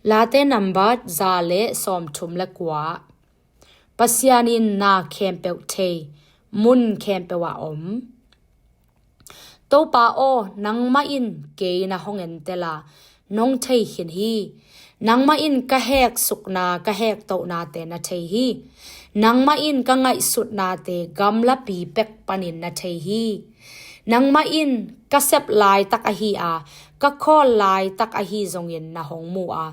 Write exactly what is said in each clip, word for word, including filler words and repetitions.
Late nambat za le sawmthum le kua. Pasian in na khempeuh thei, mun khempeuh ah om. Topa aw, nangmah in kei na hong entel a, nong thei khin hi. Nangmah in ka heksukna, ka hektohnate na thei hi. Nangmah in ka ngaihsutnate gamlapi pek panin na thei hi. Nangmah in ka sep laitak ahi a, ka khawl laitak ahi zongin na hong mu a,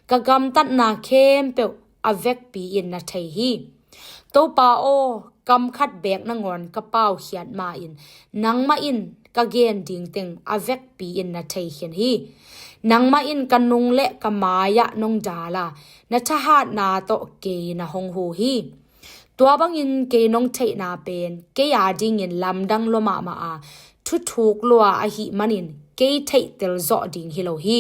ka gamtatna khempeuh a vekpi in na thei hi. Topa aw, kam khat beek nangawn ka paukhiat ma-in, nangmah in ka gen ding teng a vekpi in na thei khin hi. Nangmah in ka nung le ka mai-ah nong dal a, na thahatna tawh kei na hong hu hi. Tua bangin kei nong theihna pen kei a dingin lamdang lua mahmah a, thuthuk lua ahih manin kei theihtel zawh ding hi lo hi.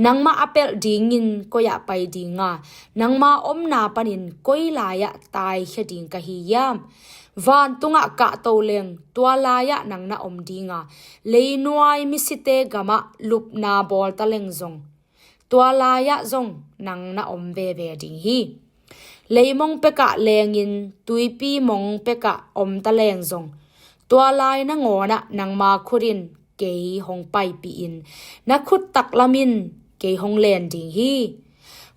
Nangmah a pelh dingin koi-ah pai ding a, nangma omna panin koi lai-ah taikhia ding ka hi hiam? Vantungah kahto leng tua lai-ah nang na om ding a, leinuai misite gamah lupna bawl ta leng zong, tua lai-ah zong nang na om veve ding hi. Leimong pekah lengin tuipi mong pekah om ta leng zong, tua lai nangawnah nangma khut in kei hong paipih in, na khut taklam in kei hong len ding hi.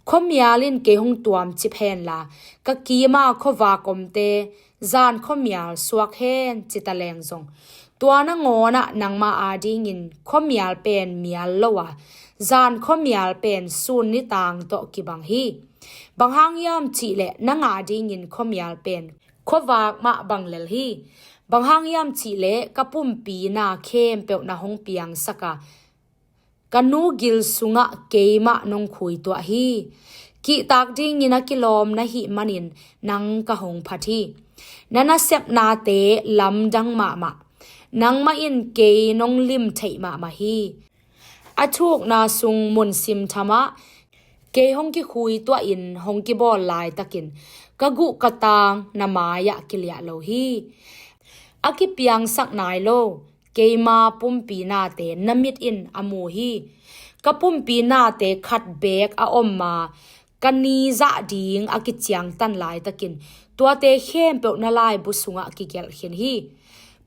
Khuamial in kei hong tuamcip henla, ka kima khuavak omte zan khuamial suak hen ci ta leng zong, tua nangawnah nangma a dingin khuamial pen mial lo a, zan khuamial pen sun nitang tawh kibang hi. Bang hang hiam cihleh nang a dingin khuamial pen khuavak mah bang lel hi. Bang hang hiam cihleh ka pumpi na khempeuh na hong piangsak a, ka nu gil sungah keimah nong khuituah hi. Kihtak dingin a kilawm na hih manin nang ka hong phat hi. Na nasepnate lamdang mahmah. Nangmah in kei nong lim theih mahmah hi. A thukna sung mun simthamah kei hong kikhuituahin hong kibawl laitakin ka guh ka tang na mai-ah kiliah lo hi. A kipiangsak nai lo keima pumpi nate na mit in a mu hi. Ka pumpi nate khat beek a om ma, ka ni zah ding a kiciangtan laitakin tuate khempeuh na laibu sungah kigelh khin hi.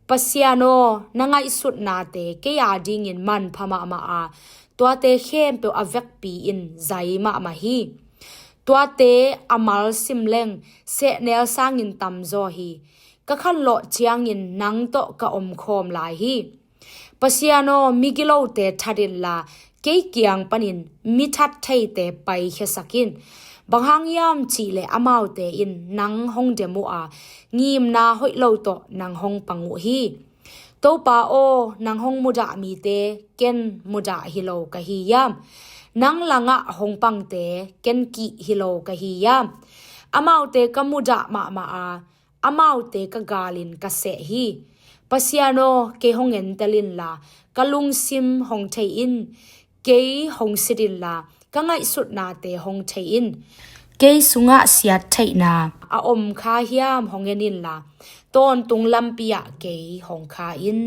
Pasian aw, na ngaihsutnate kei a dingin manpha mahmah a, tuate khempeuh a vekpi in zai mahmah hi. Tuate a malsim leng sehnel sangin tamzaw hi. Ka khanlawh ciangin nang tawh ka omkhawm lai hi. Pasian aw, migilote that inla, kei kiang panin mi that theite paikhiasak in. Bang hang hiam cihleh amaute in nang hong dem uh a, ngimna hoih lo tawh nang hong pang uh hi. Topa aw, nang hong mudah mite ken mudah hi lo ka hi hiam? Nang langah hong pangte ken kih hi lo ka hi hiam? Amaute ka mudah mahmah a, amaute ka galin ka seh hi. Pasian aw, kei hong entel inla, ka lungsim hong thei in. Kei hong sit inla, ka ngaihsutnate hong thei in. Kei sungah siattheihna a om kha hiam hong en inla, tawntung lampi ah kei hong kha in.